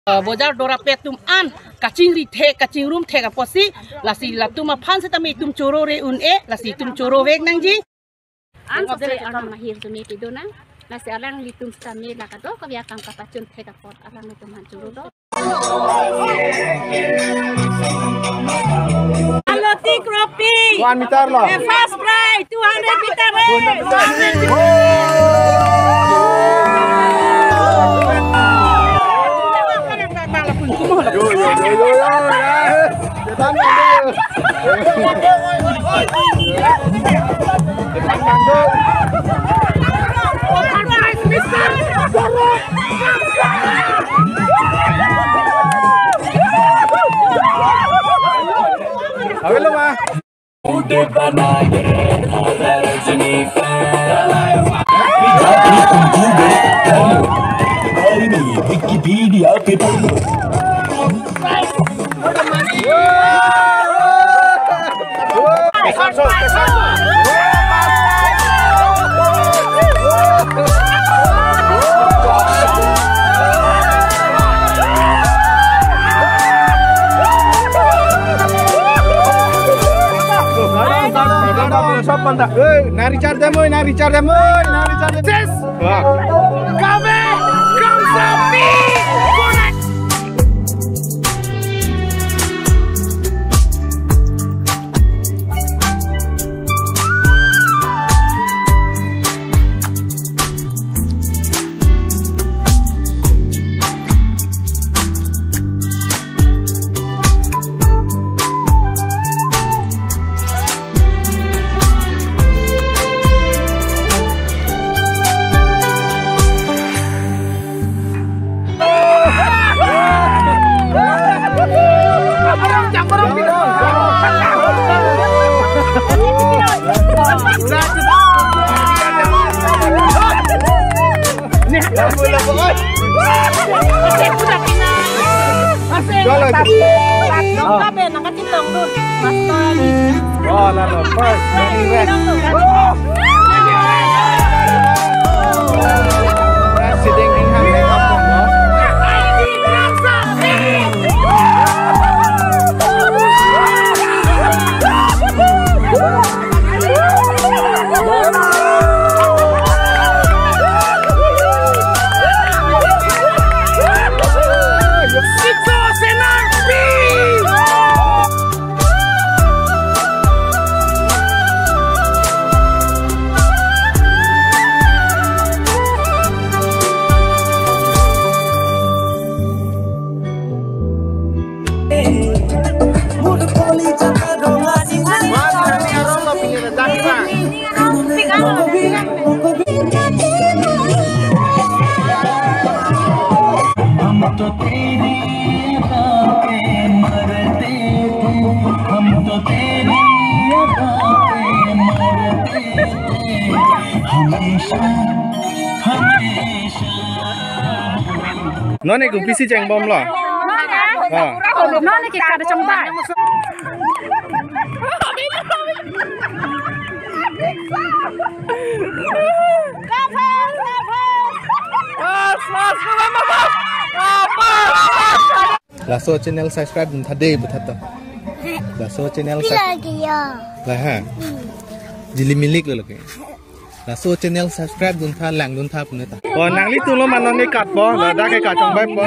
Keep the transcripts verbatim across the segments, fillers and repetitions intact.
Eh, bojar dorapet atum an kachingri thek, kachingrum thek apotsi, lasi latum aphan setame itum choro re un-e, lasi itum choro vek nangji. An sose arnam ahirjume pido nang, lasi alanglitum setame la kadokave akam kapachun thek apot alanglitum aphan choro do. Aloti Kropi. One meter lo. Eh, first prize, two hundred meter race. Yo, yo, yo, yo, yo, ya. Depan pandu. Depan pandu. Halo, Ma. Wikipedia pe. Nang recharge dam oi, nang recharge dam oi, nang recharge dam oi. Yes. Wah. Kave, Kamsapi, correct. Oh, la, la, first, very rest. Siding ning hang dei apong, no? हम तो तेरी अदा पे मरते थे, हम तो तेरी अदा पे मरते थे, हमेशा, हमेशा। Non ke kopisi chengbom lo? Ah. Non ke kado chongba. Laso channel subscribe dun tha dei, buthat to. Laso channel sub-, Lagi ya. Lah, ha. Hmm. Jili milik lo lagi. Laso channel subscribe dun tha, lang dun tha pune ta. Oh, nanglitum lo ma non ke katpo, ladak ke kachongbai po.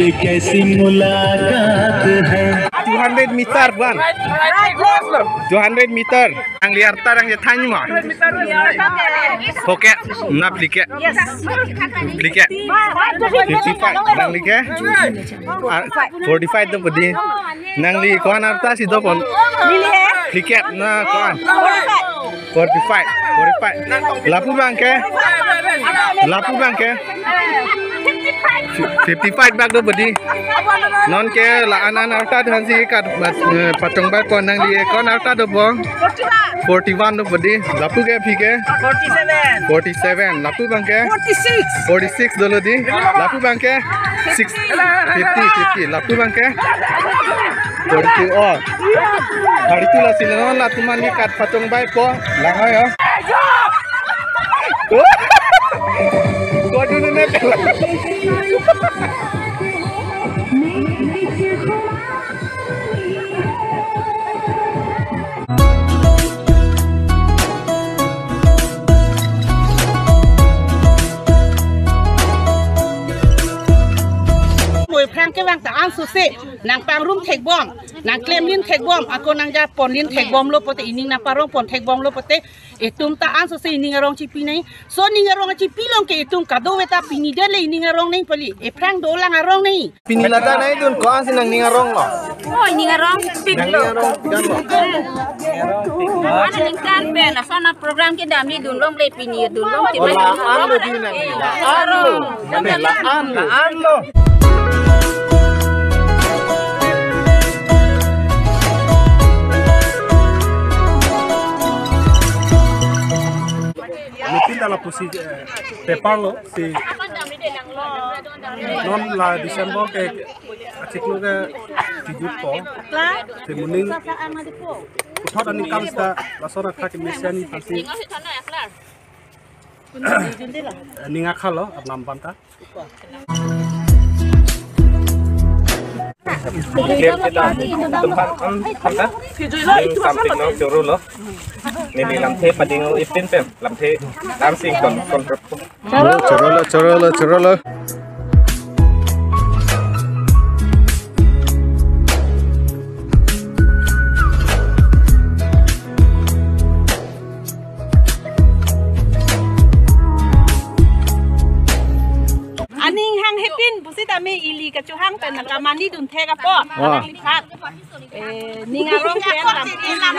ये कैसी मुलाकात है। Two hundred meter, one. Two hundred meter. Nangli arta nang je thanji ma. Pocket, na phlikep. Phlikep. Fifty-five, nangli ke? Ah, forty-five do pudi. Nangli ko-an arta si do pon? Phlikep na ko-an? Forty-five, forty-five. Lapu abang ke? Lapu abang ke? Fifty-five bak do bodi. Non ke la-an an arta thansi kat, eh, pachongbai pon nangli, eh, ko-an arta dopo? Forty-one do bodi. Lapu ke aphi ke? Forty-seven. Forty-seven. Lapu abang ke? Forty-six. Forty-six dolo di. Lapu abang ke? Six, fifty, fifty. Lapu abang ke? Forty-two. Oh. Thirty-two lasi non latum an ni kat pachongbai pon. Lang ayo. Waduh, nenek. Mo ephrang kevang ta ansose nangpangrum thekbom, nangklemlin thekbom, ako nangjaponlin thekbomlo pote, ining nangparong pon thekbomlo pote, itum ta ansose ining arong chipi nangji. So ining arong chipi along ke itum kadokave ta pini det le ining arong nangji pali. Ephrang dolang arong nangji. Pini lata nangdun ko-ansi nangning arong lo? Oh, ining arong pik lo. Nangning arong pik lo. Aningkan pen, lason aprogram kedam nidun longle pini dun long. Oh, la-an lo di nang. La-an lo. Nang la-an lo. La-an lo. Meeting ta lapusi, eh, paper lo si non la December ke achiklo ke kejutpo. Si moning puthot aningkan seta lason athak kemesen aphansi ning akhal lo apnam aphan ta. Klem kita tum aphan, aphan ta. Ning sampik lo choro lo. Neli lamthe pading lo ipin pen. Lamthe dancing kon, kon. Choro lo, choro lo, choro lo. Aning hang hepin pusitame ili kachohang pen nangkamanidun thek apot. Wah. Alang liphat. Eh, ning arong pen lam, lam, lam,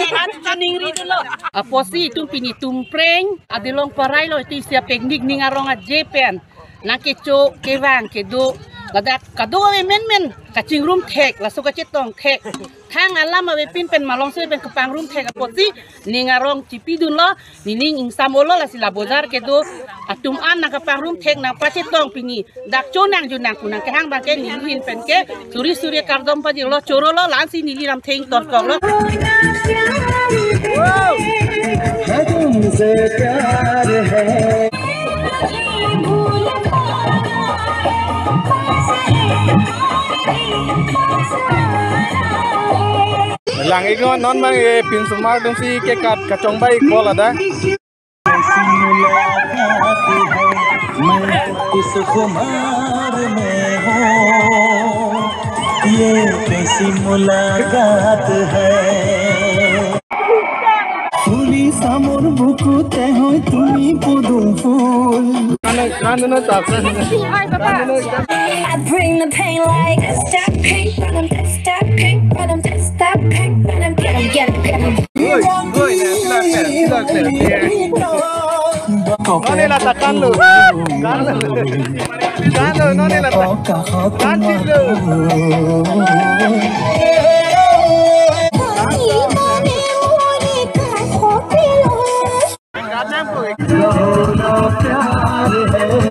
lam, lam, ningri dunlo. Apotsi itum pini tumpreng, adilong parai lo iti sia picnic ning arong aje pen. Nangkecho kevang kedo. Ladak kadokave menmen kachingrum thek, laso kachetong thek. Thang alam avepin pen malongso pen kepangrum thek apotsi ning arong chipidunlo, nining ingsam olo lasi la bojar kedo atum an nangkepangrum thek nangpachetong pini. Dak cho nang ju nang kunang kehang abang ke nelihin pen ke suri suri kardom pajirlo choro lo la-ansi neli lamthe ingtonkoklo. Lang-iknon non abang, eh, pinsomar atumsi kekat kachongbai-ikpo ladak. कैसी मुलाकात है, मैं किस खुमार में हूँ, ये कैसी मुलाकात है। ফুলি চামৰ বুকুতে হয় তুমি পদুম ফুল। Kan, kan, no, no, tak. I bring the pain like stop, pain, but I'm stop, pain, but I'm stop, pain, but I'm get, get, get. Oi, oi, na, sila, sila, sila. Nonne la ta kan lo. Kan lo. Kan lo, nonne la ta. Kan chit lo.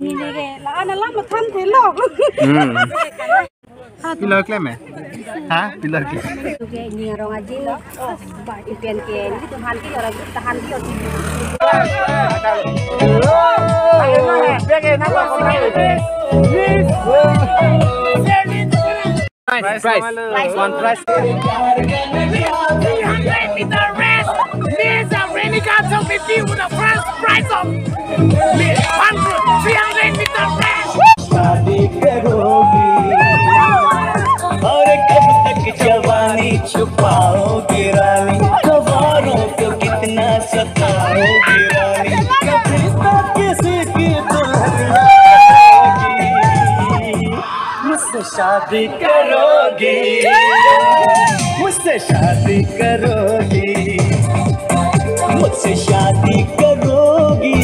Neli ke la-an alam mathan thelo. Hmm. Pilo klem eh? Ha? Pilo klem? Oke, ning arong aje lo. Ba ipen ke, nelitum aphan ke ora tahan di oti. Prize, prize. One prize. Three hundred meter race. Miss Renika Chokmiti with the first prize of one hundred, three hundred meter race. शादी करोगी और कब तक जवानी छुपाओगी रानी, ख्वाबों को कितना सताओगी रानी, कभी तो किसी की दुल्हन बनोगी। मुझसे शादी करोगी, मुझसे शादी करोगी, मुझसे शादी करोगी।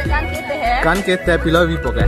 Kan ke te hai. Kan ke te pilo vi po ke.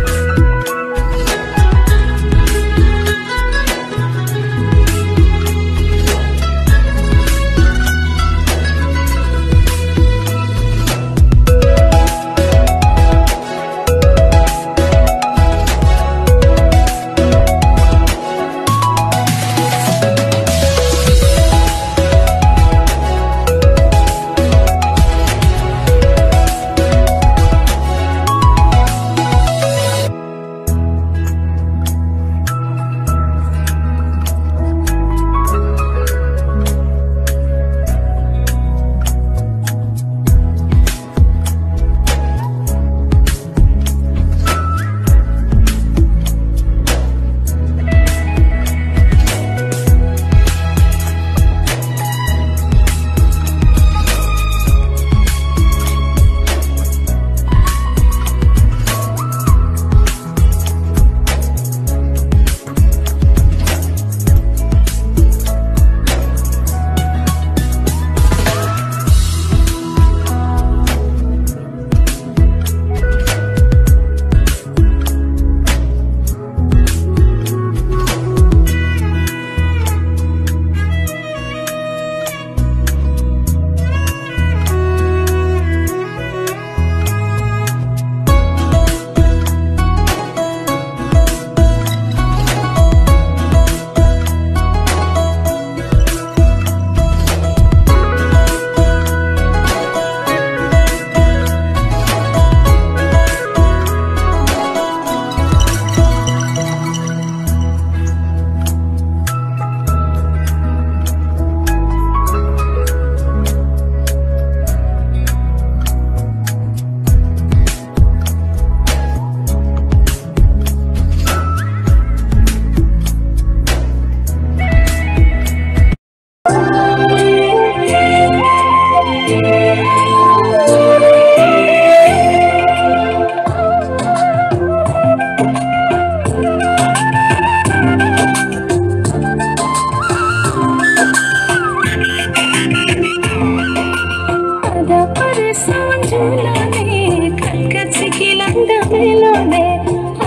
Adap adai sawan jhulone, khat khat si kelang damlone.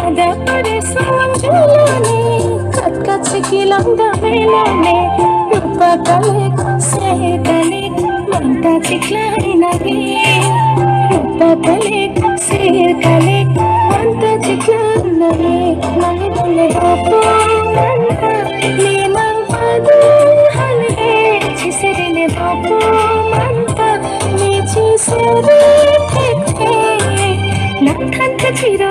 Adap adai sawan jhulone, khat khat si kelang damlone. Rupa kalek, ser kalek, manta chiklang nangji. Rupa kalek, ser kalek, manta chiklang nangji. Nangji nangji dopo manta, ne nangpadung hale, chiseri ne dopo manta, ne chiseri thekthe. Nangthan kachiro